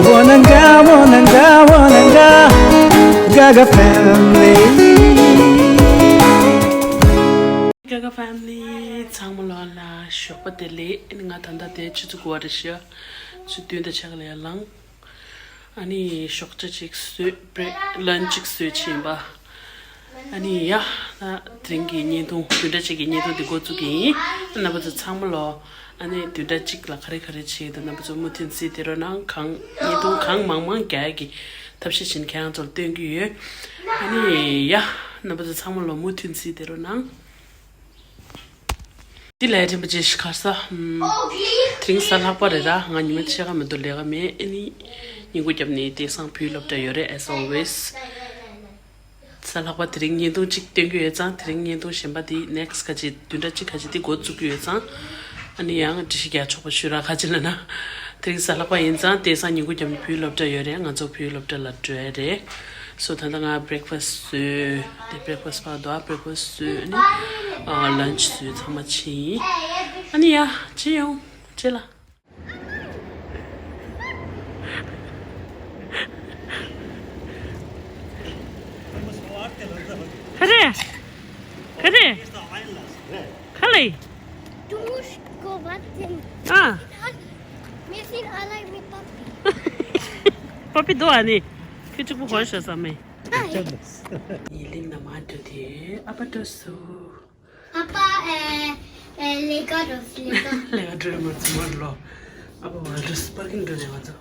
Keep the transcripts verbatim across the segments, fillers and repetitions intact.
Wananga, wananga, wananga, Gaga family. Gaga family ཚང་མ་ལོ་ལ་ཞོགས་པ་བདེ་ལེགས། ཨ་ནི་ང་ད་ལྟ་དེ་ཆུ་ཚོད་དགུ་པ་རེད་ཤག་ཆུ་བདུན་དང་ཕྱེད་ཀ་ལ་ཡར་ལངས། ཨ་ནི་ཞོགས་ཇ་ཅིག་བཟོས། བྷི་རེག་ལན་ཅིག་བཟོས་ཕྱིན་པ། ཨ་ནི་ཡ། ད་དེ་རིང་གི་བརྙན་ཐུང་བདུན་ཕྲག་གཅིག་གི་བརྙན་ཐུང་འདི་འགོ་བཙུགས་ཀྱི་ཡིན། རྣམ་པ་ཚོ་ཚང་མ་ལོ། ཨ་ནི་བདུན་ཕྲག་གཅིག་ལ་ག་རེ་ག་རེ་བྱེད་འདུག་རྣམ་པ་ཚོ་མུ་མཐུད་གཟིགས་བསྡད་རོགས་གནང་། གང་བརྙན་ཐུང་གང་མང་མང་རྒྱག་གི་ཐབས་ཤེས་བྱས་ནས་ཁྱེད་རང་ཚོར་སྟོན་གྱི་ཡོད། ཨ་ནི་ཡ། རྣམ་པ་ཚོ་ཚང་མ་ལོ་མུ་མཐུད་གཟིགས་བསྡད་རོགས་གནང་། འདི་ལས་དྲན་པ་ཅེས་ཤིག་ཁར་ས། དེ་རིང་གཟའ་ལྷག་པ་རེད། ད་ང་ཉི་མ་ཕྱེད་ཀ་མི་འདུག་ལས་ཀ་མེད། ཨ་ནི་ཉིན་གུང་རྒྱབ་ནས་དེང་སང་བོད་སློབ་གྲྭ་ཡོད་རེད། As always། གཟའ་ལྷག་པ་དེ་རིང་བརྙན་ཐུང་གཅིག་སྟོན་གྱི་ཡོད་ཙང་། དེ་རིང་བརྙན་ཐུང་གཞན་པ་དེ་next་ཁ་ཅིག་བདུན་ཕྲག་གཅིག་ཁ་ཅིག་དེ་འགོ་བཙུགས་ཀྱི་ཡོད་ཙང་། ཨ་ནི་ཡང་འགྲེལ་བཤད་རྒྱག་ཆོག་པ་ཞུ་ར། ག་ཅི་ལབ་ན། དེ་རིང་གཟའ་ལྷག་པ་ཡིན་ཙང་དེང་སང་ཉིན་གུང་རྒྱབ་ནས་བོད་སློབ་གྲྭ་ཡོད་རེད། ང་ཚོ་བོད་སློབ་གྲྭ་ལ་འགྲོ་ཡ་རེད། སོ་ད་ལྟ་ང་breakfast བཟོས། དེ་breakfast ཕར་འདུག breakfast བཟོས། ཨ་ནི་ཨ་lunch བཟོས། ཚང་མ་ཕྱིན་ཡིན། ཨ་ནི་ཡ། ཅི་ཡོང་ཅི་ལ། ག་རེ། ག་རེ། ག་ལེ། Too much go back then. ཨ། Missing I like me puppy. པ་པི་དོ་ཨ་ནི། ཁྱོད་གཅིག་པུ་ཧོན་ཤ་ས་མེ། ཡི་ལིང་ན་མ་འགྲོ་དེ་ཨ་པ་འགྲོ་སུ། Papa, eh, eh, lega dos, lega. ལས་ཀ་འགྲོ་ཡོད་མ་རེད། ཚང་མ་ལོ། ཨ་ཕ་བ་རུ་སི་པར་ཀིང་འགྲོ་ནས་ང་ཚོ།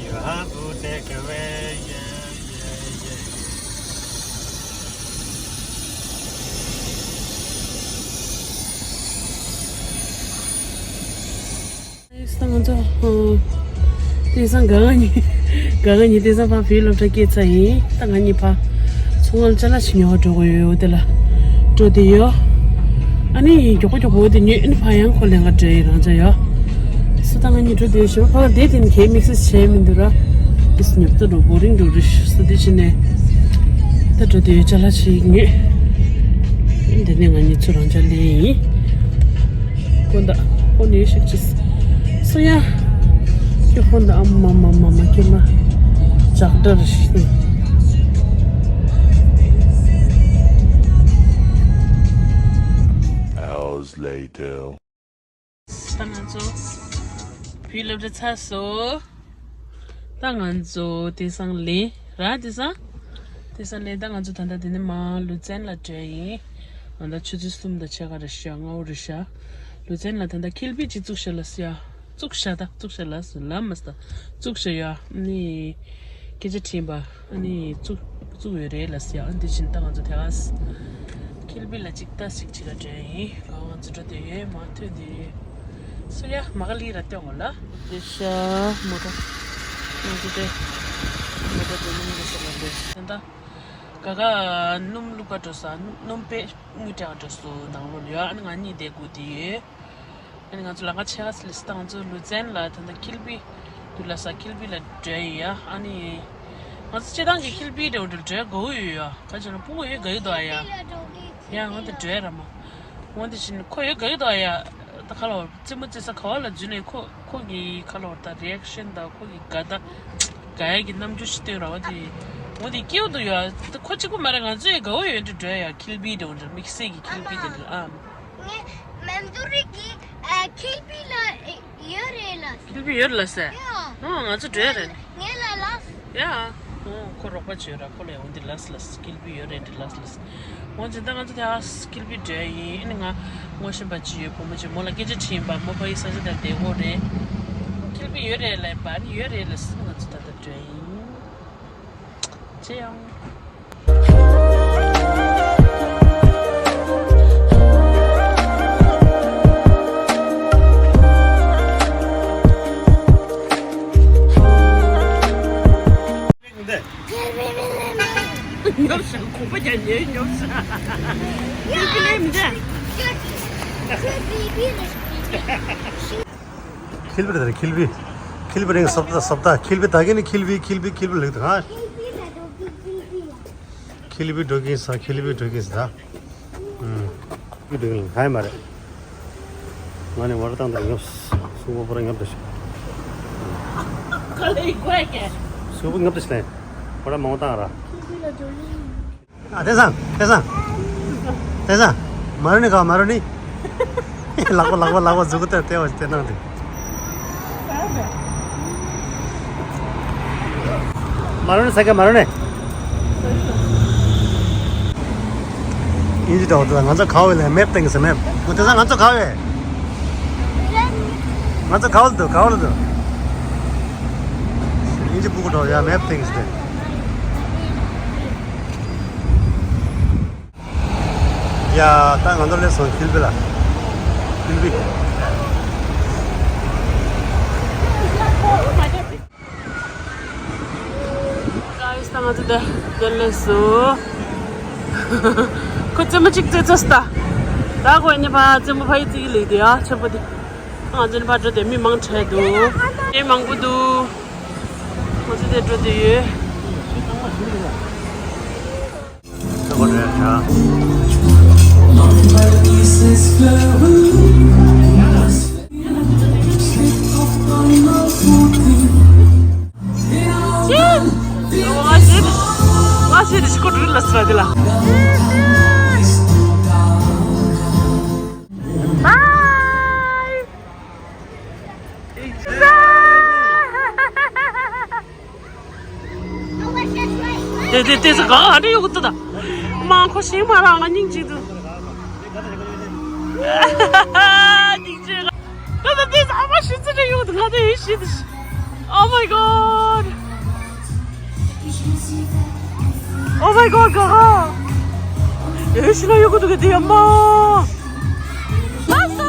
You have to take away, yeah, yeah, yeah. ད་ང་ཚོ་དེང་སང་ག་ང་གཉིས་ག་ང་གཉིས་དེང་སང་ཕར་བོད་སློབ་གྲྭ་སྐྱེལ་ཚར་ཡིན། ད་ང་གཉིས་ཕར་ཚོང་ཁང་ལ་ཅ་ལག་ཞིག་ཉོ་བར་འགྲོ་དགོས་ཡོད། དེ་ལ་འགྲོ་དེ་ཡོད། ཨ་ནི་མགྱོགས་པོ་མགྱོགས་པོ་དེ་ཉོས། ཨ་ནི་ཕར་ཡང་ཁོ་ལེན་ག་འགྲོ་ཡི་རང་ཅག་ཡོད། སོ་ད་ང་གཉིས་འགྲོ་དེ་ཡོད། ཞེ་པོ་ཕར་བསྡད་དེ་ནི་གའི་དམིགས་བསལ་བྱས་མི་འདུག་ར། དེ་སུ་ཉོབ་ཏོ་འགྲོ་boring འགྲོ་རེད་ཤག་སོ་དེ་བྱས་ནས་ད་འགྲོ་དེ་ཡོད། ཅ་ལག་ཞིག་ཉོས། དེ་ནས་ང་གཉིས་ཚུར་རང་ཅག་ལེན་ཡིན། ཀོན་ད་ཀོན་ནས་ཤིག་ཅིས། སོ་ཡ། ཁྱོད་ཀོན་ད་ཨ་མ་མ་མ་མ་ཁྱོད་མ། ཇག་སྒྲ་རེ་ཤིག་ནས། Hours later. ད་ང་ཚོ་བོད་སློབ་གྲྭ་ཚར་སོང་། ད་ང་ཚོ་དེང་སང་ལེན་ར། དེང་སང་དེང་སང་ལེན། ད་ང་ཚོ་ད་ལྟ་དེ་ནས་མར་ལུ་ཙན་ལ་འགྲོ་ཡིན། ང་ད་ཆུ་ཚོད་གསུམ་དང་ཕྱེད་ཀ་རེད་ཤག་སྔ་པོ་རེད་ཤག་ལུ་ཙན་ལ་ད་ལྟ་ཁིལ་པི་ཅིག་བཙུགས་ཤག་ལབ་སོང་ཡ། བཙུགས་ཤག་ད་བཙུགས་ཤག་ལབ་སོང་ལབ་མ་སོང་། བཙུགས་ཤག་ཡ། ཨ་ནི་སྐད་ཆ་དྲིས་པ། ཨ་ནི་བཙུགས་བཙུགས་ཡོད་རེད་ལབ་སོང་ཡ། ཨ་འདི་བཞིན་ད་ང་ཚོ་དེ་ག་ཁིལ་པི་ལ་ཅིག་ལྟ་ཞིག་བྱེད་ག་འགྲོ་ཡིན། ག་ང་ཚོ་འགྲོ་དེ་ཡོད། མ་ཐོན་དེ་ཡོད། སུ་ཡ་མ་ག་ལི་ར་སྟོན་གོ་ལ། དེ་ཤ་མོ་ཊ། མོ་ཊ་དེ། མོ་ཊ་དེ་ནི་མི་འདུག་ཟེར་ལ་འདི་ད་ལྟ་ག་ག་སྣུམ་བླུག་ག་འགྲོ་ས། སྣུམ་པས་དངུལ་སྤྲད་ག་འགྲོ་སོ་ནང་ལོགས་ལ་ཡོད། ཨ་ནི་ང་གཉིས་དེ་སྒུག་དེ་ཡོད། ཨ་ནི་ང་ཚོ་ལམ་ཁ་ཕྱེད་ཀ་ཙམ་སླེབས་སོང་། ད་ང་ཚོ་ལུ་ཙན་ལ་ད་ལྟ་ཁིལ་པི་འདུག་ལབ་ས། ཁིལ་པི་ལ་འགྲོ་ཡི་ཡ། ཨ་ནི་ང་ཚོ་སྤྱིར་བཏང་གི་ཁིལ་པི་འདྲ་བོ་འདྲ་འགྲོ་དགའ་བོ་ཡོད་ཡ། ག་ཅི་ལ་སྤུ་གུ་ཡོད་དགའ་གི་འདུག་ཨ་ཡ། ཡ་ང་ད་འགྲོ་ཡ་ར་མ། འོ་དེ་བཞིན་ཁོ་ཡོད་དགའ་གི་འདུག་ཨ་ཡ། ད་ཁ་ལོ་རྩེད་མོ་རྩེ་ས་ག་བ་ལ་འཛུལ་ནས་ཁོ་ཁོ་གི་ཁ་ལོ་ད་རི་ཨེག་ཤན་དང་ཁོ་གི་དགའ་ད་དགའ་ཡ་གི་རྣམ་འགྱུར་ཞིག་སྟོན་ར་བ་དེ། འོ་དེ་སྐྱིད་པོ་འདུག་ཡ། ད་ཁོ་གཅིག་པུ་མ་རེད། ང་ཚོ་ཡང་དགའ་བོ་ཡོད་འདྲ་འགྲོ་ཡ། ཁིལ་པི་འདྲ་བོ་འདྲ་དམིགས་བསལ་གྱི་ཁིལ་པི་དེ་འདྲ་ཨ། ངས་མན་དུ་རི་གི་ཨ་ཁིལ་པི་ལ་ཡོད་རེད་ལ། ཁིལ་པི་ཡོད་རེད་ལ་ཟེར། ཡ། ཨོ་ང་ཚོ་འགྲོ་ཡ་རེད། ངས་ལ་ལགས། ཡ། ཨོ་ཁོ་རོགས་པ་བྱོས་ར། ཁོ་ལ་ཡ་འོ་འདི་ལགས་ལགས། ཁིལ་པི་ཡོད་རེད་འདི་ལགས་ལགས། འོ་འཛིན་ད་ང་ཚོ་དེ་ཨ་ཁིལ་པི་འགྲོ་ཡ་ཡིན། ཨ་ནི་ང་ངོ་ཤེས་པ་ཅིག་ཡོད། བུ་མོ་ཅིག་མོ་ལ་སྐད་ཆ་དྲིས་པ། མོ་ཕ་གི་ས་ཆ་དེར་བསྡད་ཀྱི་ཡོད་རེད། ཁིལ་པི་ཡོད་རེད་ལབ་པ། ཨ་ནི་ཡོད་རེད་ལབ་སོང་། ང་ཚོ་ད་ལྟ་འགྲོ་ཡ་ཡིན། ཅི་ཡང་། ཉོབ་ཤག་ཁོག་པ་རྒྱག་ཉེ་ཉོབ་ཤག་ཁིལ་པི་ལེན་མི་འདྲ། ཁིལ་པི་རེད། ཁིལ་པི། ཁིལ་པི་རེད། ཁིལ་པི་རེད། སོབ་ད་སོབ་ད། ཁིལ་པི་ད་གིན་ནི་ཁིལ་པི་ཁིལ་པི་ཁིལ་པི་ལེགས་ད། ཁི་ལི་བི་འགྲོ་གིན་ས། ཁི་ལི་བི་འགྲོ་གིན་ས། ད་ཁི་ལི་བི་འགྲོ་གིན་ལ་ཧ་ཡ་མ་རེད། ང་ནི་ཝ་ཊར་ཏང་དང་ཉོབ། སུ་བོ་པོ་ར་ཉོབ་དུ་ཤི། སུ་བོ་ཉོབ་དུ་ཤི་ལེ། ཝ་ཊར་མང་པོ་ཏང་ར། ཨ། དེ་སང་། དེ་སང་། དེ་སང་། མ་རོ་ནི་ག་མ་རོ་ནི། ལག་པ་ལག་པ་ལག་པ་ཟུག་གི་ལྟ་ལྟ་བ་ཞིག་དེ་ནང་དེ། མ་རོ་ནི་ས་ཀ་མ་རོ་ནི། ཨིན་ཇི་འདྲ་བོ་འདུག་ང་ཚོ་ག་བ་ལ་མེབ་སྟེང་གི་ས་མེབ། ང་དེ་སང་ང་ཚོ་ག་བ། ང་ཚོ་ག་བ་ལ་འདུག་ག་བ་ལ་འདུག་ཨིན་ཇི་ཕྲུ་གུ་འདྲ་བོ་ཡ་མེབ་སྟེང་གི་ས་དེ། ཡ། ད་ང་ཚོ་སླེབས་སོང་ཁི་ལི་བི་ལ། ཁི་ལི་བི། Guys, ད་ང་ཚོ་དེ་དེ་སླེབས་སོང་། ཁོ་རྩེད་མོ་གཅིག་རྩེ་ཚར་སོང་ད། ད་ཁོ་ནི་ཕར་རྩེད་མོ་ཕ་ཡི་རྩེ་གི་ལས་དེ་ཨ་ཆེན་པོ་དེ། ང་ཚོ་ནི་ཕར་འགྲོ་དེ་མི་མང་དྲགས་འདུག་མི་མང་པོ་འདུག་ང་ཚོ་དེ་འགྲོ་དེ་ཡོད། Bye. དེ་དེ་དེ་ཚོ་ག་ག་འདྲ་ཡོད་གི་འདུག་ད། མ་ཁོ་ཤིང་མ་རང་ང་སྙིང་རྗེ་འདུག་སྙིང་རྗེ། ད་ད་དེ་ཚོ་ཨ་མ་ཤི་ཚོ་འདྲ་ཡོད་འདུག་ང་དེ་ཡིན་ཤི་དུ་ཤི། Oh my god. Oh my god, ག་ག་ཡོད་ཤི་ན་ཡོད་གི་འདུག་གི་དེ་ཡ་མ། What's up?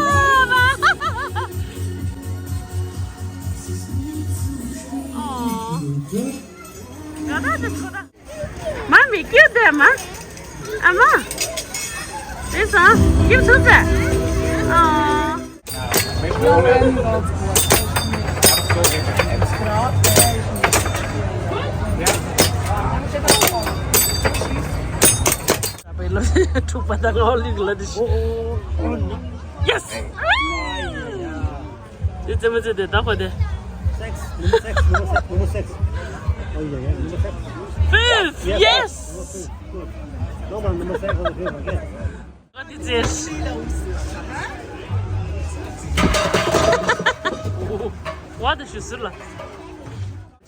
Mommy, cute there, ma. Ama. This one, give to that. Oh. Yes. དེ་རྩེད་མོ་རྩེ་དེ་ད་ཁོ་དེ། Sex, number sex, number sex, number sex. Oh, yeah, yeah, number sex. Fifth, yes. Number sex, good. Number, number sex, okay, okay. ཨ་དེ་རྩེ། ཝ་དེ་ཞུ་ཟུར་ལ།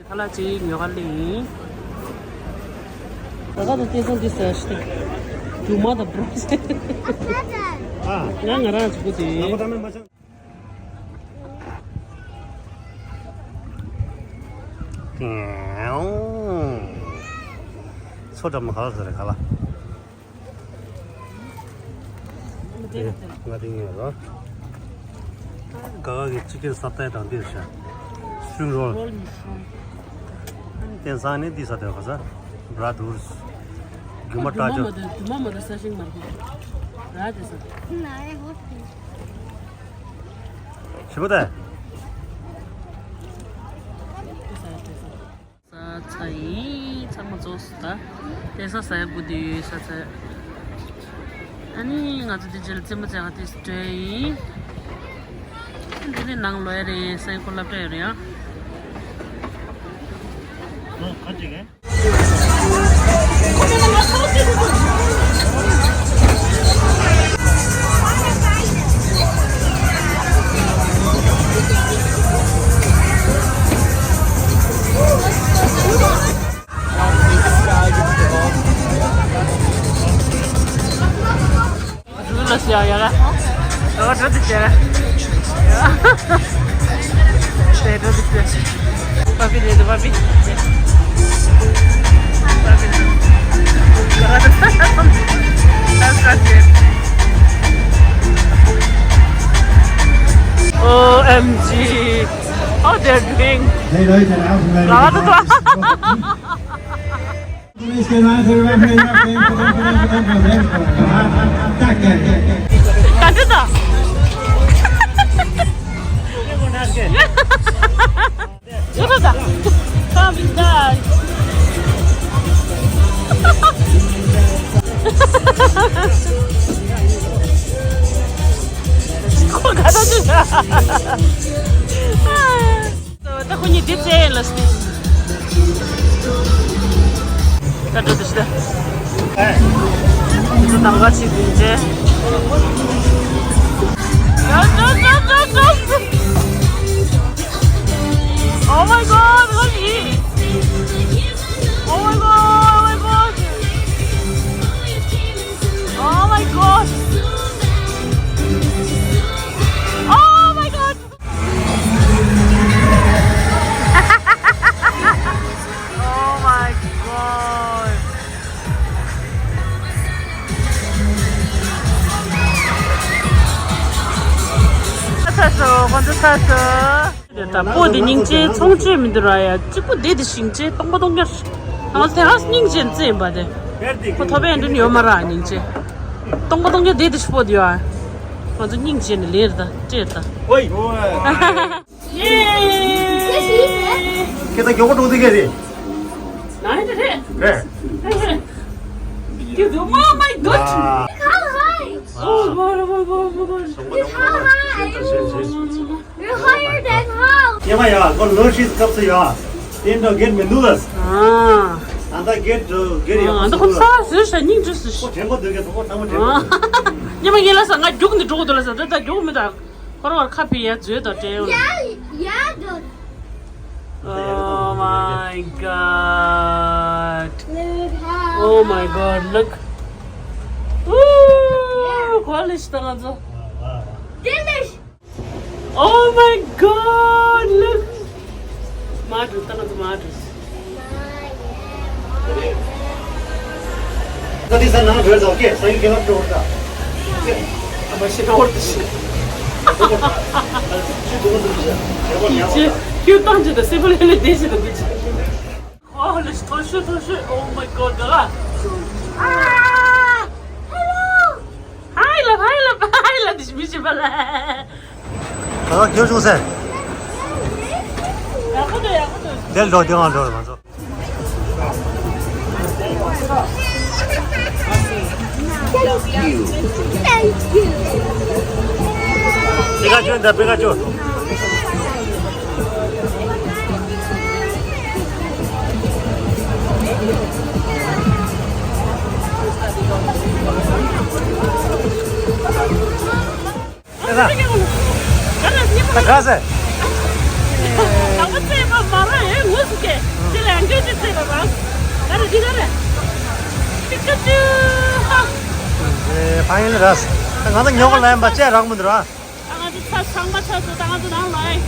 ཁ་ལག་ཅིག་ཉོ་ག་ལེ་ཡིན། ད་ག་དང་བལྟས་སོང་འདི་ཟེར་ཞིག་རྒྱུ་མ་དང་བྲོ་ཟེར། ཨ། ང་ང་རང་ཅིག་གོ་དེ། མཚོ་འགྲམ་ལ་ག་ལ་ཟེར་རེད་ག་ལ། ང་དེ་ངས་རོ། ག་ག་གི་ཅི་ཀེན་སབ་ཏའི་དང་འདིར་ཤ། སྤྲིང་རོལ། རྟེན་སང་ནི་འདི་ས་དེ་ག་ས། བྲ་དུར། རྒྱུ་མ་སྐྲ་ཅོ། རྒྱུ་མ་མ་དུ་རྒྱུ་མ་མ་དུ་ས་ཞིང་མར་གོ། ར་དེ་ས། ཞི་བ་དེ། ས་ཚ་ཡིན། ཚང་མ་རྫོགས་སོང་ད། དེང་སང་ཟ་ཡ་དགོས་དུས་ཡོད་ས་ཚ། ཨ་ནི་ང་ཚོ་དེ་རྗེས་ལ་རྩེད་མོ་རྩེ་ག་དེ་སྤྲད་ཡིན། འདི་ནི་ནང་ལོགས་ཡ་རེད། སེམས་ཁོ་སློབ་གྲྭ་ཡོད་རེད་ཡ། ཨོ་ཁ་ཅིག་གས། O M G. Oh, they're doing. Hey, Lloyd and Alvin, ladies and gentlemen. Please get on to the referee. Come, come, come. ད་ག་ཅིག་ཡིན་ཅེ། Oh my god, what is? Oh my god, oh my god. Oh my god. Oh my god. Oh my god. ཚ་སོ་ཁོང་ཚོ་ཚ་སོ། ད་སྤོ་དེ་སྙིང་རྗེ་ཚོང་བྱེད་མི་འདུག་ར་ཡ། གཅིག་པུ་བསྡད་དེ་ཞིང་རྗེ་སྟོང་པ་སྟོང་རྒྱ། ང་ཚོ་དེ་ཧ་སྙིང་རྗེ་རྩེ་ཡིན་པ་དེ། ཁོ་ཐོབ་པའི་འདྲ་ཡོད་མ་ར་སྙིང་རྗེ། སྟོང་པ་སྟོང་རྒྱ་བསྡད་དེ་སྤོ་དེ་ཡོད། ང་ཚོ་སྙིང་རྗེ་ནས་ལེར་ད་སྤྲད་ད། ཨོའི། ཁྱེད་ཚོ་མགྱོགས་པོ་འགྲོ་དུས་སྐད་རེད། ནང་རེད་རེད། རེད། རེད་རེད། ཁྱེད་ཚོ། Oh my god. ཨ། Oh my god, oh my god, oh my god. You're higher than hell. ཉི་མ་ཡ་ཁོ་ལོ་ཤི་སྐབས་སུ་ཡ། དེ་འདྲ་གེར་མི་འདུག་ལ། ཨ། ད་ལྟ་གེར་འགྲོ་གེར་ཡ། ཨ། ད་ཁོ་ས་ཟོས་ཤ་སྙིང་རྗེ་སུ་ཤི། ཁོ་དྲན་པ་འདུག་གེ་ཁོ་དྲན་པ་འདུག་གེ། ཉི་མ་ངས་ལ་ས་ང་རྒྱུག་ནས་འགྲོ་གི་འདུག་ལ་ས། ད་ད་རྒྱུག་མི་ད། ཁོ་རང་ཁ་ཕི་ཡ་ཛོད་དང་སྤྲད་ཡོང་། Yeah, yeah, dude. Oh my god. Look how. Oh my god, look. Ooh, college ད་ང་ཚོ། Delicious. Oh my god, look. མ་འགྲོ་ད་ང་ཚོ་མ་འགྲོ། Kati sa na verza ke sa ke na to ta. Ama shi na orta shi. Ki ki ki tang je da se bole le de je da bi. Oh, let's touch it, touch it. Oh my god, gala. Ah! Hello. Hi love, hi love, hi love, this is Miss Bala. ད་ཁྱོད་བྱུང་ཟེར། ཡག་པོ་འདུག་ཡག་པོ་འདུག་དེ་ལ་འགྲོ་དེ་ང་འགྲོ་རེད་ང་ཚོ། Thank you. Thank you. པི་ཀ་ཅུ་འདི་པི་ཀ་ཅུ། ད་ག་ཟེ། ཕ་ཡིན་ར། ང་ཚོ་ཉོ་ག་ལ་ཡིན་པ་ཅེ་རག་མི་འདུག་ར། ང་ཚོ་ཚ་ཚང་མ་ཚ་ཚོ་ད་ང་ཚོ་ནང་ལ་ཡིན།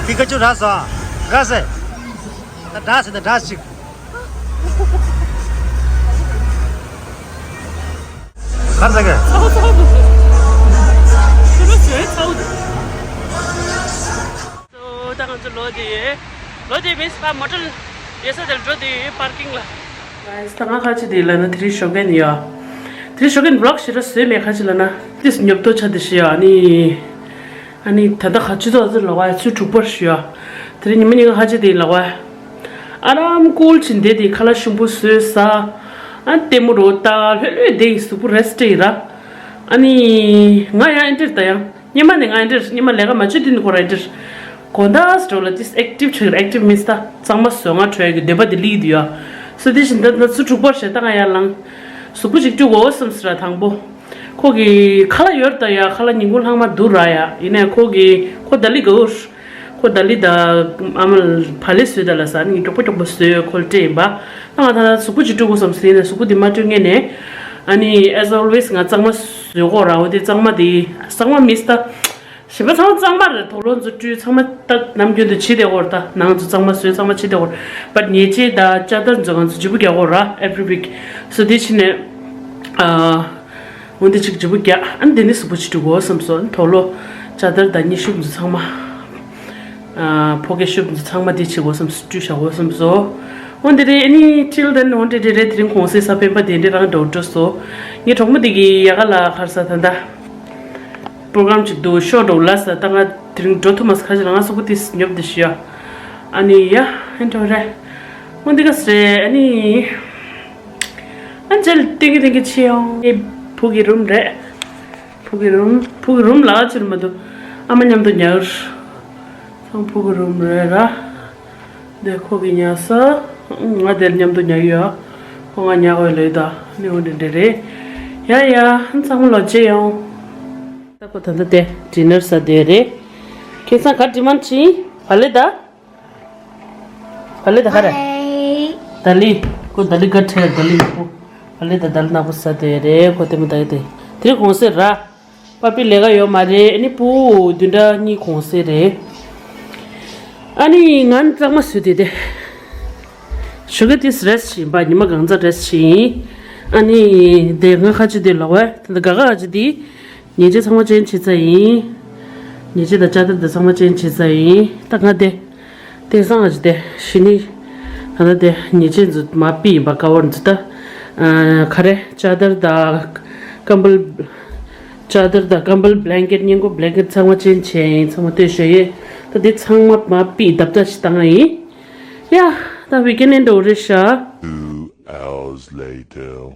ཕི་ཀ་ཅུ་ར་སོ། ར་ཟེ། ད་འདྲ་ཟེ་ན་འདྲ་ཞིག་ག་རེ་ཟེར་གི། ཚ་བོ་ཚ་བོ་འདུག་ཤུ་རུ་བཟོས་ཚ་བོ་འདུག་ད་ང་ཚོ་ལོ་དེ་ཡོད། ལོ་དེ་མིན་ས་མོ་ཊ་ཡོད་ས་དེར་འགྲོ་དེ་ཡོད་པར་ཀིང་ལ། ད་ང་ཁ་ཆེ་དེ་ལ་ན་དེ་རིང་ཞོགས་ཀས་ཡོད། དེ་རིང་ཞོགས་ཀས་བི་ལོག་ཞེ་དྲག་བཟོས་མེད་ཁ་ཆེ་ལ་ན་དེ་ཉོབ་ཏོ་ཆ་དེ་ཞེ་ཡོད་ཨ་ནི། ཨ་ནི་ད་ལྟ་ག་ཅི་ཐོག་ཚེ་ལོག་བ་ཚུལ་དྲུག་པར་ཞུ་ཡ། དེ་རིང་ཉི་མ་གཉིས་ཀ་ཧ་ཅི་དེ་ལོག་བ། ཨ་རམ་ཀུལ་ཕྱིན་དེ་དེ་ཁ་ལག་ཞིམ་པོ་བཟོས་ཟ། ཨ་ལྟད་མོ་རོ་ལྟ་ལྷོད་ལྷོད་དེ་ཡི་གཟུགས་པོ་རེ་སི་ཊི་ཡི་ར། ཨ་ནི་ང་ཡང་ཨེ་འདྲེར་ད་ཡང་ཉི་མ་ནས་ང་ཨེ་འདྲེར་ཉི་མ་ལས་ཀ་མ་བྱེད་དུས་ནི་ཁོ་ར་ཨེ་འདྲེར། གོ་ད་སི་ཊོ་ལ་ཏིས་ཨེག་ཊིབ་ཆགས་ར་ཨེག་ཊིབ་མིན་སྟ་གཙང་མ་བཟོ་ང་བྲོས་ཀྱི་འདོད་པ་དེ་ལིག་དུ་ཡ། སོ་དེ་བཞིན་ད་ད་ཚུལ་དྲུག་པར་ཞེ་ད་ང་ཡར་ལངས། གཟུགས་པོ་ཅིག་བཀྲུ་དགོས་བསམ་སི་ར་དང་པོ། ཁོ་གི་ཁ་ལག་ཡོད་ད་ཡ། ཁ་ལག་ཉིན་གུང་ལྷག་མ་འདུག་ར་ཡ། ཡིན་ནའི་ཁོ་གི་ཁོ་ད་ལི་གོ་ཁོ་ད་ལི་ད་ཨ་མ་བ་ལི་བཟོས་ད་ལ་ས་ནི་མགྱོགས་པོ་མགྱོགས་པོ་བཟོས་ཁོལ་སྤྲད་ཡིན་པ། ད་ང་ད་ལྟ་གཟུགས་པོ་ཅིག་བཀྲུ་དགོས་བསམ་སི་ཡིན་ནའི་གཟུགས་པོ་དེ་མ་བཀྲུ་ངེས་ནས། ཨ་ནི་as always ང་གཙང་མ་བཟོས་གོ་ར། འོ་དེ་གཙང་མ་དེ་གཙང་མ་མིས་ད། ཞིམ་པ་ཚང་མ་གཙང་མ་རེད། དོ་ལོ་ཚོ་བཀྲུས་ཚང་མ་ད་ནམ་རྒྱུན་དུ་བྱེད་བསྡད་གོ་ར། ད་ནང་ཚོ་གཙང་མ་བཟོས་ཚང་མ་བྱེད་བསྡད་གོ་ར། བཊ་ཉལ་ཆས་ད་ཅ་དར་ཚོ་ང་ཚོ་ལྗིད་པོ་རྒྱག་གོ་ར་every week། སོ་དེ་ཕྱིན་ནས་ཨ། འོན་ཏེ་ཅིག་ལྗིད་པོ་རྒྱག་ཨ་ནི་དེ་ནི་གཟུགས་པོ་ཅིག་བཀྲུ་དགོས་བསམ་སོང་། དོ་ལོ་ཅ་དར་དང་ཉི་ཤུབས་ཚོ་ཚང་མ། ཨ་ཕོ་སྐྱེས་ཤུབས་ཚོ་ཚང་མ་དེ་བྱེད་དགོས་བསམ་སོང་། བཀྲུས་བཞག་དགོས་བསམ་སོང་། འོན་ཏེ་དེ་ཨ་ནི་ཊིལ་དེན་འོན་ཏེ་དེ་རེད། དེ་རིང་གུང་སེང་ས་སྤེན་པ་དེ་འདྲས་རང་འགྲོ་འགྲོ་སོང་། ངའི་གྲོགས་མོ་དེ་གི་ཡ་ག་ལ་ཁར་ས་ད་ད། པྲོ་གྲམ་ཅིག་འདུག་ཤོག་འགྲོ་ལ་ས་ད་ང་དེ་རིང་འགྲོ་ཐུབ་མ་སོང་། ཁ་ཅིག་ལ་ང་གཟུགས་པོ་དེ་ཉོབ་དེ་ཤི་ཡ། ཨ་ནི་ཡ་ཨེ་འགྲོ་རེད། འོན་ཏེ་ག་སི་རེད་ཨ་ནི། ཨ་ཇལ་ཏིང་གི་ཏིང་གི་ཆེ་ཡོང་། ངའི་བུ་གི་རུམ་རེད། བུ་གི་རུམ་བུ་གི་རུམ་ལ་ཅིར་མ་འདུག་ཨ་མ་མཉམ་དུ་ཉལ། ཚང་བུ་གི་རུམ་རེད་ར། འདི་ཁོ་གི་ཉལ་ས། ང་དེར་མཉམ་དུ་ཉལ་ཡོད། ཁོ་ང་ཉལ་དགོས་ལོས་ད། ནི་འོ་འདྲ་འདྲ་རེད། ཡ་ཡ། ཚང་མ་ལོ་བྱེད་ཡོང་། ད་ཁོ་ད་ལྟ་དེ་ཌི་ནར་ཟ་དེ་རེད། ཁྱེད་ཚང་ག་ཌི་མན་ཆི་བ་ལེ་ད། བ་ལེ་ད་ག་རེ། ད་ལི། ཁོ་ད་ལི་ག་ཁྲེར་ད་ལི་ནག་པོ། བ་ལེ་ད་ད་ལི་ནག་པོ་ཟ་དེ་རེད། ཁོ་དེ་མོ་ད་དེ་དེ་རིང་གོང་སེ་ར། པ་པི་ལས་ཀ་ཡོད་མ་རེད། ཨ་ནི་བུ་བདུན་ཕྲག་གཉིས་གོང་སེ་རེད། ཨ་ནི་ང་ནི་གཙང་མ་བཟོས་དེ་དེ། ཞོགས་ཀ་དེ་རེ་སི་ཊི་ཡིན་པ། ཉི་མ་གང་ཚ་རེ་སི་ཊི་ཡིན། ཨ་ནི་དེ་ང་ཁ་ཆུ་དེ་ལོག་བས་དེ་འདྲ་ག་ག་ཁ་ཆུ་དེ། ཉལ་ཆས་ཚང་མ་ཅན་བྱེད་ཚར་ཡིན། ཉལ་ཆས་དང་ཅ་དར་དང་ཚང་མ་ཅན་བྱེད་ཚར་ཡིན། ད་ང་དེ། དེང་སང་ཨ་ཅི་དེ་ཤི་ནི། ད་ལྟ་དེ་ཉེས་ཆད་འཛུལ་མ་པི་ཡིན་པ་ཀ་བར་འཛུལ་ད། ཨ། ག་རེ་ཅ་དར་དང་། ཀམ་བལ། ཅ་དར་དང་ཀམ་བལ། བྷི་ལེང་ཀེཊ། སྙིང་གོ་བྷི་ལེང་ཀེཊ་ཚང་མ་ཅན་བྱས་ཡིན། ཚང་མ་ལྟོས་ཤོག་ཡེ། ད་དེ་ཚང་མ་མ་པི་རྡབ་རྡབ་ཞིག་བཏང་ཡིན། ཡ། ད་ཝི་ཀེན་ཌི་འདྲ་བོ་རེད་ཤག Two hours later.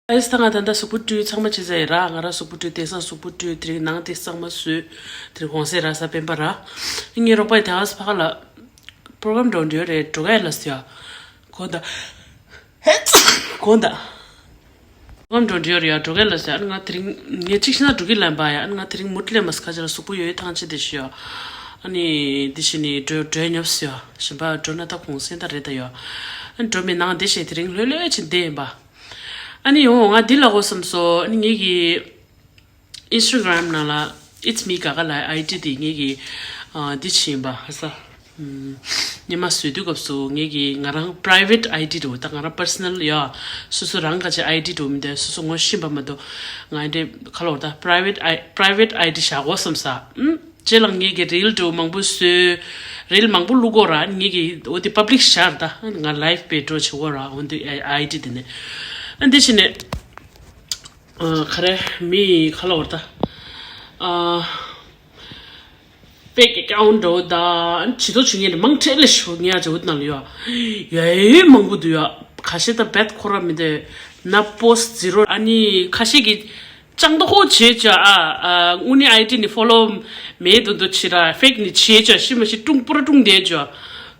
ཨེས། ད་ང་ད་ལྟ་གཟུགས་པོ་བཀྲུས་ཚང་མ་བྱས་ཚར་ཡིན་ར། ང་རང་གཟུགས་པོ་བཀྲུས། དེང་སང་གཟུགས་པོ་བཀྲུས། དེ་རིང་ནང་དེ་གཙང་མ་བཟོས། དེ་རིང་གོང་སེ་ར་ས་སྤེན་པ་ར། ངའི་རོགས་པ་ཡི་ད་ཨ་སི་ཕ་ཁ་ལ་པྲོ་གྷ་རམ་འགྲོ་འདྲི་ཡོད་རེད། འགྲོ་ག་ཡ་ལ་སི་ཡ། གོ་ད། གོ་ད། པྲོ་གྷ་རམ་འགྲོ་འདྲི་ཡོད་རེད་ཡ། འགྲོ་ག་ཡ་ལ་སི་ཡ། ཨ་ནི་ང་དེ་རིང་ངས་གཅིག་ཤེས་ན་འགྲོ་གི་ལན་པ་ཡ། ཨ་ནི་ང་དེ་རིང་མུ་མཐུད་ལས་མ་སི་ཁ་ཅ་ལ་གཟུགས་པོ་ཡོད་ཡོད་ཐང་ཆད་དེ་ཤི་ཡ། ཨ་ནི་འདི་ཤི་ནི་འགྲོ་འགྲོ་ཉོབ་སི་ཡ། གཞན་པ་འགྲོ་ན་ད་གོང་སེ་ད་རེད་ད་ཡ། ཨ་ནི་འགྲོ་མི་ནང་འདི་ཤི་དེ་རིང་ལྷོད་ལྷོད་ཕྱིན་བསྡད་ཡིན་པ། ཨ་ནི་ཡོང་ང་འདི་ལ་གོ་བསམ་སོང་། ཨ་ནི་ངེད་ཀྱི་ཨིན་སི་ཊ་གྷ་རམ་ནང་ལ་It's me Gaga ལ་ཨའི་ཌི་དེ་ངེད་ཀྱི་ཨ་འདི་ཕྱིན་པ་ཧ་ས། ཉི་མ་བཟོས་དུས་སྐབས་སུ་ངེད་ཀྱི་ང་རང་པ་རའི་ཝེ་ཊི་ཨའི་ཌི་འགྲོ་ད་ང་རང་པར་སོ་ནལ་ཡ། སོ་སོ་རང་ག་ཅི་ཨའི་ཌི་འགྲོ་མི་འདུག་སོ་སོ་ངོ་ཤེས་པ་མ་གཏོགས་ང་འདྲེ་ཁ་ལོ་ད་པ་རའི་ཝེ་ཊི་ཨའི་པ་རའི་ཝེ་ཊི་ཨའི་ཌི་བཞག་གོ་བསམ་ས། ཨུམ། རྗེས་ལ་ངེད་ཀྱི་རིལ་འགྲོ་མང་པོ་བཟོས། རིལ་མང་པོ་བླུག་གོ་ར། ངེད་ཀྱི་འོ་དེ་པབ་ལིག་ཤར་ད་ང་ལའིབ་པེ་འགྲོ་བྱེད་གོ་ར། འོ་དེ་ཨའི་ཌི་དེ་ནས་ཨ་འདི་ཕྱི་ནས་ཨ་ག་རེ་མི་ཁ་ལོ་བར་ད་ཨ་ཕེག་ཨེ་ཀའུན་ཊི་འགྲོ་ད་ཇི་ལྟར་བྱུང་ངེད་ནས་མང་ཁྲེལ་ལས་ཤོར་ངེད་ཨ་ཅག་འོ་དེ་ནང་ལ་ཡོད་ཡ་ཡ་མང་པོ་འདུག་ཡ། ཁ་ཤས་ད་བེད་ཁོ་ར་མི་འདུག་ན་པོ་སི་ཊི་ཛི་རོ། ཨ་ནི་ཁ་ཤས་ཀྱི་ཅང་ཏོ་ཧོ་བྱེད་ཅོ་ཨ། ཨ་དངོས་གནས་ཨའི་ཌི་ནི་ཕོ་ལོ་མེད་དོ་དོ་བྱེད་ར། ཕེག་ནི་བྱེད་ཅོ་ཤི་མ་ཤི་ཀྲུང་པུ་ར་ཀྲུང་བསྡད་ཅོ།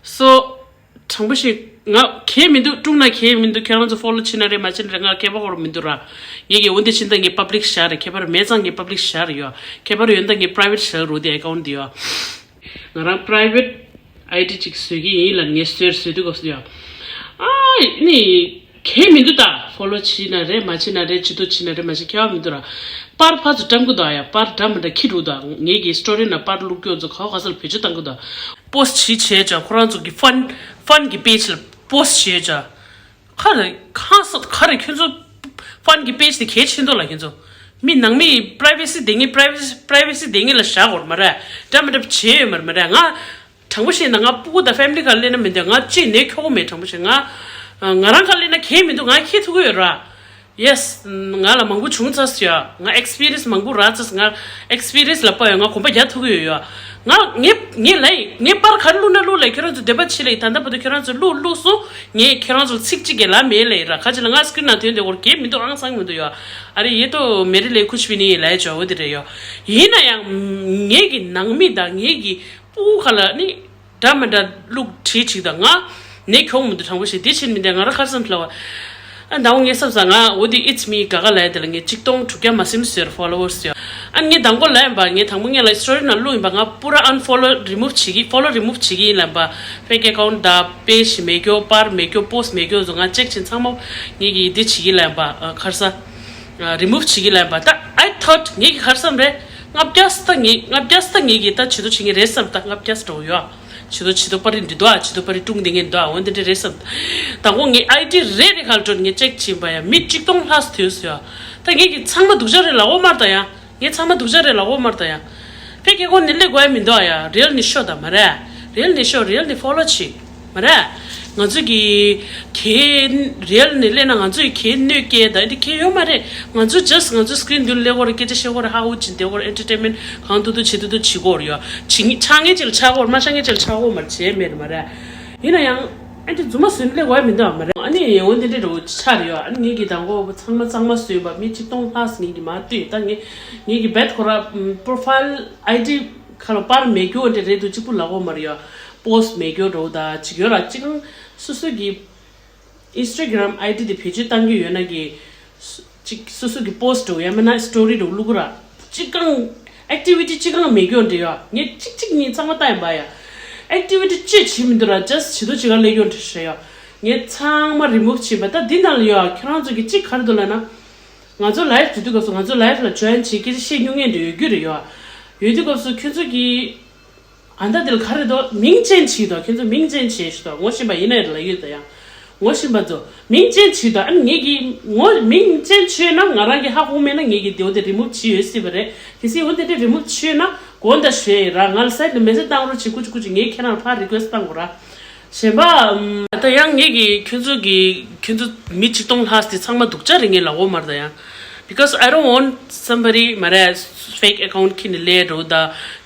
སོ་དྲང་པོ་ཞིག་ང་གལ་མི་འདུག་ཀྲུང་ན་གལ་མི་འདུག་ཁྱེད་རང་ཚོ་ཕོ་ལོ་བྱེད་ན་རེད་མ་བྱེད་ན་རེད་ང་ཁྱད་པར་གོ་ར་མི་འདུག་ར། ངེད་ཀྱི་འོན་ཏེ་ཕྱིན་ད་ངས་པབ་ལིག་ཤར་རེད། ཁྱད་པར་མེད་ཙང་ངས་པབ་ལིག་ཤར་ཡོད། ཁྱད་པར་ཡོད་ད་ངས་པ་རའི་ཝེ་ཊི་ཤར་རོ་དེ་ཨེ་ཀའུན་ཊི་དེ་ཡོད། ང་རང་པ་རའི་ཝེ་ཊི་ཨའི་ཌི་ཅིག་བཟོས་ཀྱི་ཡིན་ལ་ངས་བཟོས་བཟོས་དུས་སྐབས་སུ་ཡ། ཨ་ནི་གལ་མི་འདུག་ད་ཕོ་ལོ་བྱེད་ན་རེད་མ་བྱེད་ན་རེད། ཇུས་གཏོགས་བྱེད་ན་རེད་མ་བྱེད་ཁྱད་པར་མི་འདུག་ར། པར་ཕར་ཚུར་བཀྲམ་གི་འདུག་ཡ། པར་འདྲ་མི་འདྲ་ཁྱི་འདུག་ད་ངེད་ཀྱི་སི་ཊོ་རི་ན་པར་བླུག་རྒྱུ་ཚོ་ག་བ་ག་ས་ལ་བེད་སྤྱོད་བཏང་གི་འདུག་པོ་སི་ཊི་བྱེད་བྱས་ཁོ་རང་ཚོ་གི་ཕན་ཕན་གི་པེ་ཇི་ལ་པོ་སི་ཊི་བྱེད་བྱས། ག་རེ་གང་ས་ག་རེ་ཁྱོད་ཚོ་ཕན་གི་པེ་ཇི་དེ་གལ་ཆེ་མདོག་ལ་ཁྱོད་ཚོ་མི་ནང་མི་པ་རའི་ཝེ་སི་དེ་ངས་པ་རའི་ཝེ་སི་པ་རའི་ཝེ་སི་དེ་ངས་ལ་བཞག་གོ་ར་མ་རེད། འདྲ་མི་འདྲ་བྱེད་ཡོད་མ་རེད་མ་རེད། ང་དྲང་པོ་བཤད་ན་ང་སྤུ་གུ་དང་ཕེ་མི་ལི་ག་ལ་སླེབས་ན་མི་འདོད། ང་ཅི་ནས་ཁྱོ་གོ་མེད། དྲང་པོ་བཤད་ང་ང་རང་ག་ལ་སླེབས་ན་གལ་མི་འདུག་ང་ཁྱི་ཐུག་གི་ཡོད་ར། ཡེ་སི། ང་ལ་མང་པོ་བྱུང་ཚར་སོང་ཡ། ང་ཨེག་སི་པི་རི་ཡན་སི་མང་པོ་རག་ཚར་སོང་། ང་ཨེག་སི་པི་རི་ཡན་སི་ལ་དཔག་ཡོད། ང་གོམ་པ་རྒྱག་ཐུབ་ཀྱི་ཡོད་ཡ། ང་ངས་ངས་ལབ་ཡིན། ངས་པར་ག་རེ་བླུགས་ན་བླུགས་ལབ་ཡིན། ཁྱོད་རང་ཚོ་འདོད་པ་བྱེད་ལབ་ཡིན། ད་ལྟ་བར་དུ་ཁྱོད་རང་ཚོ་བླུགས་བླུགས་སོང་། ངས་ཁྱོད་རང་ཚོ་ཚིག་གཅིག་གི་ལབ་མེད་ལབ་ཡིན་ར། ཁ་ཅིག་ལ་ང་སི་ཀི་རིན་ནང་ཐོན་བསྡད་ཡོད་རེད། གལ་མི་འདུག་ཨང་སང་མི་འདུག་ཡ། ཨ་རེ་ཡེ་ཏོ་མེ་རི་ལེ་ཁུཆ་བི་ནི་ལབ་ཡ་ཅོ་འོ་དེ་རེད་ཡ། ཡིན་ན་ཡང་ངེད་ཀྱི་ནང་མི་དང་ངེད་ཀྱི་སྤུ་གུ་ཁ་ལ་ནི། འདྲ་མི་འདྲ་བླུགས་བྲིས་བྲིས་དང་ང་ནས་ཁྱོག་མི་འདུག་དྲང་པོ་བཤད། དེ་ཕྱིར་མི་འདུག་ང་རང་ཁར་སང་ལབ་པ། ཨ་ཟླ་བོ་ངས་བསམ་ས་ང་འོ་དེ་It's me Gaga ལབ་ཡ་དེ་ལ་ངས་ཆིག་སྟོང་དྲུག་བརྒྱ་མ་ཟིན་ཟེར་ཕོ་ལོ་ཝར་སི་ཡོད། ཨ་ངས་མདང་དགོང་ལབ་ཡིན་པ། ངས་དང་པོ་ངས་ལ་སི་ཊོ་རི་ནང་བླུགས་ཡིན་པ། ང་པུ་ར་ཨན་ཕོ་ལོ་རི་མུབ་བྱེད་ཀྱི་ཕོ་ལོ་རི་མུབ་བྱེད་ཀྱི་ཡིན་ལབ་པ། ཕེག་ཨེ་ཀའུན་ཊི་དང་པེ་ཇི་མེད་རྒྱུ་པར་མེད་རྒྱུ་པོ་སི་མེད་རྒྱུ་ཚོ་ང་ཅེག་བྱས་ཚང་མ་ངས་ཀྱི་འདི་བྱེད་ཀྱི་ལབ་ཡིན་པ། ཁར་ས་རི་མུབ་བྱེད་ཀྱི་ལབ་ཡིན་པ། ད་I thought ངས་ཀྱི་ཁར་སང་རེད། ལྔ་བརྒྱ་ས་ད་ངས་ལྔ་བརྒྱ་ས་ད་ངས་ཀྱི་ད་བྱེད་དོ་བྱེད་ངེས་རེད་བསམ། ད་ལྔ་བརྒྱ་ས་འགྲོ་ཡོད། བྱེད་དོ་བྱེད་དོ་པར་རིགས་འདི་འདུག་ཨ། བྱེད་དོ་པར་རིགས་ཀྲུང་འདི་ངས་འདུག་ཨ། འོན་ཏེ་འདྲ་རེད་བསམ། དང་པོ་ངས་ཨའི་ཌི་རེ་རེ་ཁ་ལ་འགྲོ་ནས་ངས་ཅེག་བྱིན་པ་ཡ་མི་ཆིག་སྟོང་ལྷག་ཙམ་ཐོན་སོང་ཡ། ད་ངས་ཀྱི་ཚང་མ་སྡུག་ཅག་རེད་ལབ་འོ་མར་ད་ཡ། ངས་ཚང་མ་སྡུག་ཅག་རེད་ལབ་འོ་མར་ད་ཡ། ཕེ་ཁེ་ཁོ་ནི་ལས་དགོས་ཡ་མི་འདུག་ཨ་ཡ། རེལ་ནི་ཤོ་ད་མ་རེད། རེལ་ནི་ཤོ་རེལ་ནི་ཕོ་ལོ་བྱེད། མ་རེད། ང་ཚོ་གི་གའི་རེལ་ནས་སླེབས་ན་ང་ཚོ་ཡི་གའི་གནོད་སྐྱེལ་ད་འདི་གའི་ཡོད་མ་རེད། ང་ཚོ་just ང་ཚོ་སི་ཀི་རིན་མདུན་སླེབས་ཀྱི་ཡོད་རེད། སྐད་ཆ་བཤད་ཀྱི་ཡོད་རེད། ཧ་ཧུ་བྱེད་བསྡད་ཀྱི་ཡོད་རེད། ཨེན་ཊར་ཊེན་མེན་ཊི་གང་ཐུབ་ཐུབ་བྱེད་ཐུབ་ཐུབ་བྱེད་ཀྱི་ཡོད་རེད་ཡ། བྱེད་ངེས་ཆགས་ངེས་ཅིག་ལ་ཆགས་ཀྱི་ཡོད་རེད། མ་ཆགས་ངེས་ཅིག་ལ་ཆགས་ཀྱི་ཡོད་མ་རེད། བྱས་མེད་རེད་མ་རེད། ཡིན་ན་ཡང་ཨ་འདི་རྫུན་མ་བཟོས་ནས་སླེབས་ཀྱི་ཡོད་མི་འདུག་མ་རེད། ཨ་ནི་འོན་ཏེ་འདྲ་འདྲ་བོ་ཆགས་རེད་ཡ། ཨ་ནི་ངེད་ཀྱི་དང་པོ་ཚང་མ་གཙང་མ་བཟོས་པ་མི་ཆིག་སྟོང་ལྷག་ཙམ་ངེད་ཀྱི་མ་ལྟོས། ད་ངེད་ངེད་ཀྱི་བེད་ཁོ་ར་པོ་རོ་ཕའིལ་ཨའི་ཌི་ཁ་ལ་པར་མེད་རྒྱུ་འདྲ་རེད་འདུག་གཅིག་པུ་ལབ་ཀྱི་ཡོད་མ་རེད་ཡ། པོ་སི་མེད་རྒྱུ་འདྲ་བོ་ད་ཅིག་ཡོད་ར། ཅིག་སོ་སོ་གི་ Instagram ID དེ་བེད་སྤྱོད་བཏང་གི་ཡོད་ན་གི་སུ་གཅིག་སོ་སོ་གི་པོ་སི་ཊི་འདྲ་ཡང་མིན་ན་སི་ཊོ་རི་འདྲ་བླུག་གི་ར། གཅིག་གང་ཨེག་ཊི་བི་ཊི་གཅིག་གང་མེད་རྒྱུ་འདྲ་ཡོད། ངས་གཅིག་གཅིག་གཉིས་ཚང་མ་བཏང་ཡིན་པ་ཡ། ཨེག་ཊི་བི་ཊི་ཅི་བྱེད་མི་འདུག་ར། ཇ་སི་ཊི་བྱེད་དུ་ཅི་ག་ལས་རྒྱུ་འདྲ་ཞེས་ཡོད། ངས་ཚང་མ་རི་མུབ་བྱས་པ། ད་འདི་ནང་ལ་ཡོད། ཁྱེད་རང་ཚོ་གི་གཅིག་ག་རེ་འདུག་ལབ་ན། ང་ཚོ་ལའིབ་བྱེད་དུས་སྐབས་སུ་ང་ཚོ་ལའིབ་ལ་ཇོ་ཡིན་བྱེད་ཀྱི་ཤེས་མྱོང་མཁན་འདྲ་ཡོད་རྒྱུ་རེད་ཡོད། ཡོད་དུས་སྐབས་སུ་ཁྱོད་ཚོ་གི་ཨ་ད་འདི་ལ་ག་རེ་འདུག་མིང་ཅན་བྱེད་དོ། ཁྱོད་ཚོ་མིང་ཅན་བྱེད་ཞུ་དོ། ངོ་ཤེས་པ་ཡིན་ན་ཡིན་ལ་ཡོད་ད་ཡང་། ངོ་ཤེས་པ་ཚོ་མིང་ཅན་བྱེད་དོ། ཨ་ནི་ངེད་ཀྱི་ངོ་མིང་ཅན་བྱས་ན་ང་རང་གི་ཧ་གོ་མེད་ན་ངེད་ཀྱི་དེ་འོ་དེ་རི་མུབ་བྱེད་ཡོད་སྲིད་པ་རེད། གལ་སྲིད་འོ་དེ་འདྲ་རི་མུབ་བྱས་ན་དགོངས་དག་ཞུ་ཡ་ཡིན་ར། ང་ལ་སའིཊ་ལ་མེ་སེ་ཇི་བཏང་རོགས་བྱེད། ཀུ་ཅི་ཀུ་ཅི་ངས་ཁྱེད་རང་ལ་ཕར་རི་ཀུ་ཨེ་སི་ཊི་བཏང་དགོས་ར། གཞན་པ་ཨམ། ད་ཡང་ངེད་ཀྱི་ཁྱོད་ཚོ་གི་ཁྱོད་ཚོ་མི་ཆིག་སྟོང་ལྷག་དེ་ཚང་མ་སྡུག་ཅག་རེད། ངས་ལབ་ཡོད་མ་རེད་ད་ཡང་། Because I don't want somebody མ་རེད། ཕེག་ཨེ་ཀའུན་ཊི་ཁྱེར་ནས་སླེབས་འགྲོ་ད་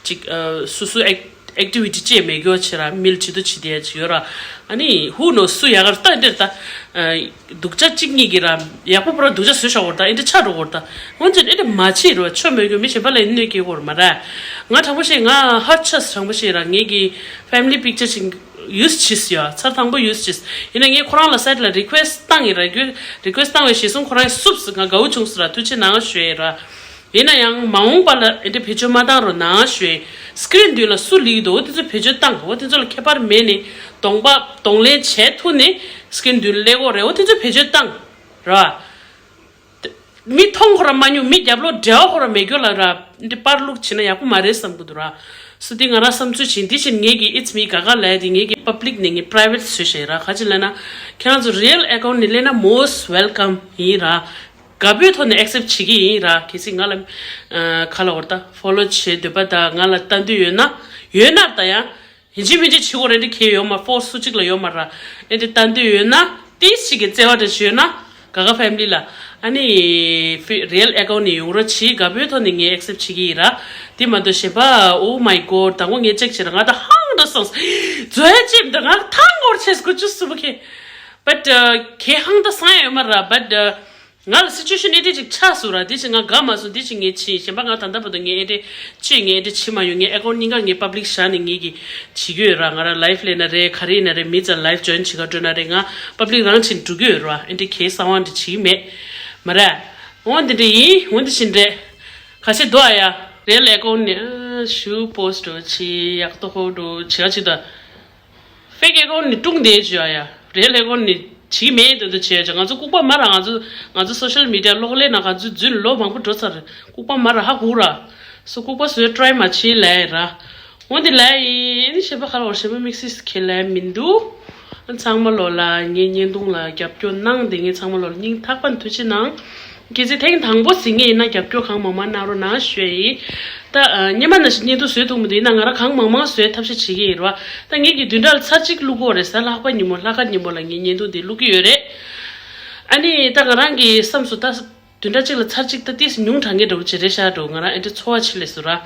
ཅིག་ཨ། སོ་སོ་ཨེག་ཨེག་ཊི་བི་ཊི་ཅེས་མེད་རྒྱུ་བྱེད་ར། མི་ལ་བྱེད་དུ་བྱེད་དེ་ཡ་ཅིག་ཡོད་ར། ཨ་ནི་ཧུ་ནོ་སུ་ཡ་གར་ལྟ་འདིར་ད་ཨ། སྡུག་ཅག་གཅིག་གཉིས་ཀྱིས་ར་ཡག་པོ་པོ་ར་སྡུག་ཅག་བཟོས་བཞག་གོ་ར། ད་ཨེ་འདྲ་ཆགས་འགྲོ་གོ་ར། ད་སྔོན་ཆད་ཨེ་འདྲ་མ་བྱེད་རོགས། ཆོ་མེད་རྒྱུ་མི་གཞན་པ་ལ་གནོད་སྐྱེལ་གོ་ར་མ་ར། ང་དྲང་པོ་བཤད། ང་ཧར་ཊི་ཆགས་སོང་། དྲང་པོ་བཤད་ར། ངེད་ཀྱི་ཕེ་མི་ལི་པིག་ཅར་ཞིག་ཡུ་སི་བྱས་ཡོད། ཚར་དང་པོ་ཡུ་སི་བྱས། ཡིན་ན་ངས་ཁོ་རང་ལ་སའིཊ་ལ་རི་ཀུ་ཨེ་སི་ཊི་བཏང་ཡིན་ར། རི་ཀུ་ཨེ་སི་ཊི་བཏང་བའི་ཞེ་སོང་ཁོ་རང་གིས་བསུབས་སོང་། ང་དགའ་བོ་བྱུང་སོང་ར། ཐུགས་རྗེ་གནང་ཞུ་ཡིན་ར། ཡིན་ན་ཡང་མ་འོངས་པ་ལ་ཨེ་འདྲ་བེད་སྤྱོད་མ་བཏང་རོགས་གནང་ཞུ་ཡིན། སི་ཀི་རིན་མདུན་ལ་སུ་སླེབས་ཀྱི་འདུག་འོ་དེ་ཚོ་བེད་སྤྱོད་བཏང་། འོ་དེ་ཚོ་ལ་ཁྱད་པར་མེད་ནས་གདོང་པ་གདོང་ལེན་བྱས་ཐུབ་ནས་སི་ཀི་རིན་མདུན་ལ་སླེབས་དགོས་རེད། འོ་དེ་ཚོ་བེད་སྤྱོད་བཏང་ར། མི་མཐོང་ཁོ་ར་མ་མྱོང་། མི་རྒྱབ་ལོགས་འབྲེལ་བ་ཁོ་ར་མེད་རྒྱུ་ལ་ར། འདི་པར་བླུག་བྱེད་ན་ཡག་པོ་མ་རེད་བསམ་གི་འདུག་ར། སོ་འདི་ང་རང་བསམ་ཚུལ་བྱིན། འདི་བཞིན་ངེད་ཀྱི་ཨིཊ་མི་ག་ག་ལབ་ཡ་དེ་ངེད་ཀྱི་པབ་ལིག་ནས་ངས་པ་རའི་ཝེཊ་བཟོས་བཞག་ར། ག་ཅི་ལབ་ན་ཁྱེད་རང་ཚོ་རི་ཡལ་ཨེ་ཀའུན་ཊི་ནས་སླེབས་ན་most welcome ཡིན་ར། དགའ་པོའི་ཐོག་ནས་ཨེག་སེབ་བྱེད་ཀྱི་ཡིན་ར། གལ་སྲིད་ང་ལ་ཨ། ག་ལབ་དགོས་རེད་ད། ཕོ་ལོ་བྱེད་འདོད་པ་ད་ང་ལ་ལྟ་འདོད་ཡོད་ན། ཡོད་ན་ད་ཡང་། ཡིན་གཅིག་མིན་གཅིག་བྱེད་དགོས་རེད། འདི་གལ་ཡོད་མ། ཕོར་སི་སུ་གཅིག་ལ་ཡོད་མ་ར། ཨེ་འདི་ལྟ་འདོད་ཡོད་ན་ཏིས་གཅིག་གི་བརྩེ་བ་འདྲ་ཞིག་ཡོད་ན་ག་ག་ཕེ་མི་ལི་ལ་ཨ་ནི་ཕི་རི་ཡལ་ཨེ་ཀའུན་ཊི་ནས་ཡོང་རོགས་གྱིས། དགའ་པོའི་ཐོག་ནས་ངས་ཨེག་སེབ་བྱེད་ཀྱི་ཡིན་ར། དེ་མ་གཏོགས་གཞན་པ། Oh my God། དང་པོ་ངས་ཅེག་བྱས་ར། ང་ད་ཧང་ད་སངས་རྫོ་ཡ་ཅེབ་འདི་ང་ཐང་གོར་ཆེས་ཀུ་ཅུ་སུ་བུ་ཁེ། བཊ་ཁེ་ཧང་ད་སངས་ཡོད་མ་ར། བཊ། ང་ལ་སི་ཅུ་ཨེ་ཤན་ཨེ་འདྲ་ཅིག་ཆགས་སོང་ར། དེ་ཕྱིར་ང་དགའ་མ་སོང་། དེ་ཕྱིར་ངས་ཕྱིན། གཞན་པ་ང་ད་ལྟ་བར་དུ་ངས་ཨེ་འདྲ་ཅིག་ངས་ཨེ་འདྲ་བྱེད་མ་ཡོང་། ངས་ཨེ་ཀའུན་ཊི་གཉིས་ཀ་ངས་པབ་ལིག་བཞག་ནས་ངས་ཀྱིས་བྱེད་ཀྱི་ཡོད་ར། ང་རང་ལའིབ་སླེབས་ན་རེད། ག་རེ་ཡིན་ན་རེད། མི་ཚོ་ལའིབ་ཇོ་ཡིན་བྱེད་ག་འགྲོ་ན་རེད། ང་པབ་ལིག་རང་བྱེད་འགྲོ་གི་ཡོད་ར། ཨེ་འདྲ་གས་གསང་བ་འདྲ་བྱེད་ཀྱི་མེད་མ་ར། འོ་འདི་འདྲ་ཡིན། འོ་འདི་བཞིན་རེད། ཁ་ཤས་འདུག་ཨ་ཡ། རི་ཡལ་ཨེ་ཀའུན་ཊི་ནས་ཨ། ཞུ་པོ་སི་ཊི་འདྲ་བྱེད། ཡག་ཏོ་ཧོ་འདྲ་བྱེད་ག་བྱེད་ད། ཕེག་ཨེ་ཀའུན་ཊི་ནི་ཀྲུང་དེ་བྱོས་ཨ་ཡ། རི་ཡལ་ཨེ་ཀའུན་ཊི་ནི་བྱེད་མེད་དོན་དུ་བྱས་ཀྱང་། ང་ཚོ་ལྐུགས་པ་མ་ར། ང་ཚོ་ང་ཚོ་སོ་ཤལ་མི་ཌི་ཡ་གློག་ཀླད་ནང་ང་ཚོ་རྫུན་ལོ་མང་པོ་འགྲོ་ཚར་རེད། ལྐུགས་པ་མ་ར་ཧ་གོ་ར། སོ་ལྐུགས་པ་བཟོས་ཊི་རའི་མ་བྱེད་ལབ་ར། འོ་འདི་ལབ་ཡིན། ཨ་ནི་གཞན་པ་ག་ལ་བར་གཞན་པ་དམིགས་བསལ་ཁས་ལེན་མི་འདུག་ཨ། ཚང་མ་ལོ་ལ་ངའི་བརྙན་ཐུང་ལ་རྒྱབ་སྐྱོར་གནང་བསྡད་མཁན་ཚང་མ་ལོ་ལ་སྙིང་ཐག་པ་ནས་ཐུགས་རྗེ་གནང་། གལ་སྲིད་ཐེངས་དང་པོ་གཟིགས་མཁན་ཡིན་ན་རྒྱབ་སྐྱོར་གང་མང་མང་གནང་རོགས་གནང་ཞུ་ཡ་ཡིན། ད་ཨ། སྔོན་མ་ནང་བཞིན་བརྙན་ཐུང་བཟོས་ཐུབ་མི་འདུག་ཡིན་ན་ང་རང་གང་མང་མང་བཟོས་ཐབས་ཤེས་བྱེད་ཀྱི་ཡིན་རེད་བ། ད་ངེད་ཀྱིས་བདུན་ཕྲག་ལ་ཚར་གཅིག་བླུག་གི་ཡོད་རེད། གཟའ་ལྷག་པ་ཉིན་མོ་ལྷག་དཀར་ཉིན་མོ་ལ་ངས་བརྙན་ཐུང་འདི་བླུག་གི་ཡོད་རེད། ཨ་ནི་ད་ང་རང་གི་བསམ་སོང་། ད་བདུན་ཕྲག་གཅིག་ལ་ཚར་གཅིག་ད་ཏིས་ཉུང་དྲགས་མཁན་འདྲ་བོ་ཅིག་རེད་ཤག་འདྲ་བོ། ང་རང་ཨེ་འདྲ་ཚོར་བ་ཅིག་སླེབས་སོང་ར།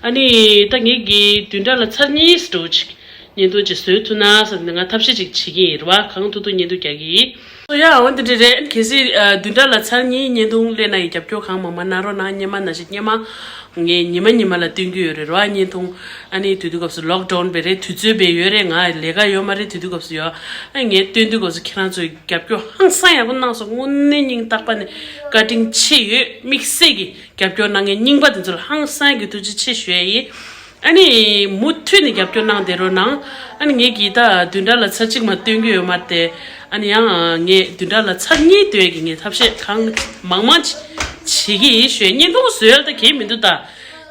ཨ་ནི་ད་ངེད་ཀྱིས་བདུན་ཕྲག་ལ་ཚར་གཉིས་འདྲ་བོ་ཅིག་བརྙན་ཐུང་ཅིག་བཟོས་ཐུབ་ན་བསམ་ནས་ང་ཐབས་ཤེས་ཅིག་བྱེད་ཀྱི་ཡིན་རེད་བ། གང་ཐུབ་ཐུབ་བརྙན་ཐུང་རྒྱག་གི་ཡིན། སོ་ཡ། འོ་འདི་འདྲ་རེད། གལ་སྲིད་ཨ། བདུན་ཕྲག་ལ་ཚར་གཉིས་བརྙན་ཐུང་སླེབས་ན་ཡང་རྒྱབ་སྐྱོར་གང་མང་མང་གནང་རོགས་གནང་། སྔོན་མ་ནང་བཞིན་སྔོན་མ་ངས་ཉི་མ་ཉི་མ་ལ་སྟོན་གྱི་ཡོད་རེད་ར་བ། བརྙན་ཐུང་། ཨ་ནི་དེ་དུས་སྐབས་སུ་ལོག་ཌའུན་བས་རེད། དུས་ཚོད་བས་ཡོད་རེད། ང་ལས་ཀ་ཡོད་མ་རེད་དེ་དུས་སྐབས་སུ་ཡོད། ཨ། ངས་སྟོན་དུས་སྐབས་སུ་ཁྱེད་རང་ཚོས་རྒྱབ་སྐྱོར་ཧང་སང་ཡག་པོ་གནང་སོང་། དངོས་གནས་སྙིང་ཐག་པ་ནས་བཀའ་དྲིན་ཆེ་ཡོད། དམིགས་བསལ་གྱི་རྒྱབ་སྐྱོར་གནང་མཁན་རྙིང་པ་དེ་ཚོ་ལ་ཧང་སང་གི་ཐུགས་རྗེ་ཆེ་ཞུ་ཡ་ཡིན། ཨ་ནི་མུ་མཐུད་ནས་རྒྱབ་སྐྱོར་གནང་བསྡད་རོགས་གནང་། ཨ་ནི་ངེད་ཀྱིས་ད་བདུན་ཕྲག་ལ་ཚར་གཅིག་མ་སྟོན་གྱི་ཡོད་མ་རེད་དེ། ཨ་ནི་ཡང་ངས་བདུན་ཕྲག་ལ་ཚར་གཉིས་སྟོན་གྱི་ངས་ཐབས་ཤེས་གང་མང་མང་བྱེད་ཀྱི་ཡིན་ཞུ། བརྙན་ཐུང་བཟོས་ཡ་ད་གལ་མི་འདུག་ད།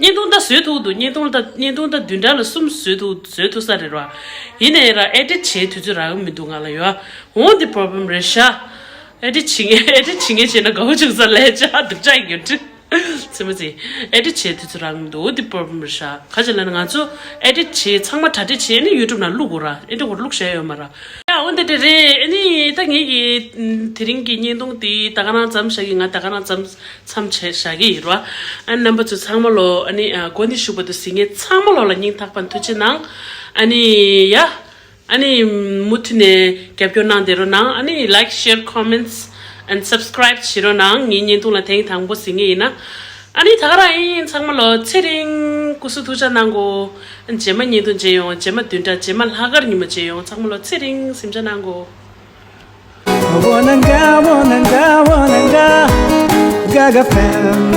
བརྙན་ཐུང་ད་བཟོས་ཐུབ་འདུག་བརྙན་ཐུང་ད་བརྙན་ཐུང་ད་བདུན་ཕྲག་ལ་གསུམ་བཟོས་ཐུབ་བཟོས་ཐུབ་ས་རེད་ར། ཡིན་ནའི་ར་ཨེ་ཌིཊ་བྱེད་དུས་ཚོད་རག་གི་མི་འདུག་ང་ལ་ཡོད། འོ་འདི་པོ་རོ་བྷི་ལེམ་རེད་ཤག་ཨེ་ཌིཊ་བྱེད་མཁན་ཨེ་ཌིཊ་བྱེད་མཁན་བྱས་ན་དགའ་བོ་བྱུང་ས་ལས་ཅག་སྡུག་ཅག་ཡིན་གྱི་འདྲ། ཚེ་མ་ཚེ། ཨེ་ཌིཊ་བྱེད་དུས་ཚོད་རག་མི་འདུག་འོ་འདི་པོ་རོ་བྷི་ལེམ་རེད་ཤག་ག་ཅི་ལབ་ན་ང་ཚོ་ཨེ་ཌིཊ་བྱེད་ཚང་མ་གྲ་སྒྲིག་བྱས་ནས་ཡུ་ཊུབ་ནང་བླུག་དགོས་ར། ཨེ་ཌིཊ་སྐོར་བླུག་བཞག་ཡོད་མ་ར། ཡ་འོ་འདི་འདྲ་རེད། ཨ་ནི་ད་ངེད་ཀྱི་དེ་རིང་གི་བརྙན་ཐུང་དེ་ད་ག་རང་མཚམས་བཞག་གི། ང་ད་ག་རང་མཚམས་མཚམས་བྱས་བཞག་གི་ཡིན་ར། ཨ་ནི་རྣམ་པ་ཚོ་ཚང་མ་ལོ། ཨ་ནི་ཨ། འགོ་ནས་མཇུག་བར་དུ་གཟིགས་མཁན་ཚང་མ་ལོ་ལ་སྙིང་ཐག་པ་ནས་ཐུགས་རྗེ་གནང་། ཨ་ནི་ཡ། ཨ་ནི་མུ་མཐུད་ནས་རྒྱབ་སྐྱོར་གནང་བསྡད་རོགས་གནང་། ཨ་ནི་like, share, comments and subscribe བྱེད་རོགས་གནང་། ངའི་བརྙན་ཐུང་ལ་ཐེངས་དང་པོ་གཟིགས་མཁན་ཡིན་ན། ཨ་ནི་ད་ག་རང་ཡིན། ཚང་མ་ལོ་ཚེ་རིང་། སྐུ་གཟུགས་ཐུགས་ཅག་གནང་གོ། རྗེས་མ་བརྙན་ཐུང་མཇལ་ཡོང་། རྗེས་མ་བདུན་ཕྲག་རྗེས་མ་ལྷག་དཀར་ཉིན་མོ་མཇལ་ཡོང་། ཚང་མ་ལོ་ཚེ་རིང་། གཟིམ་འཇག་གནང་གོ། Wananga, wananga, wananga, Gaga fam.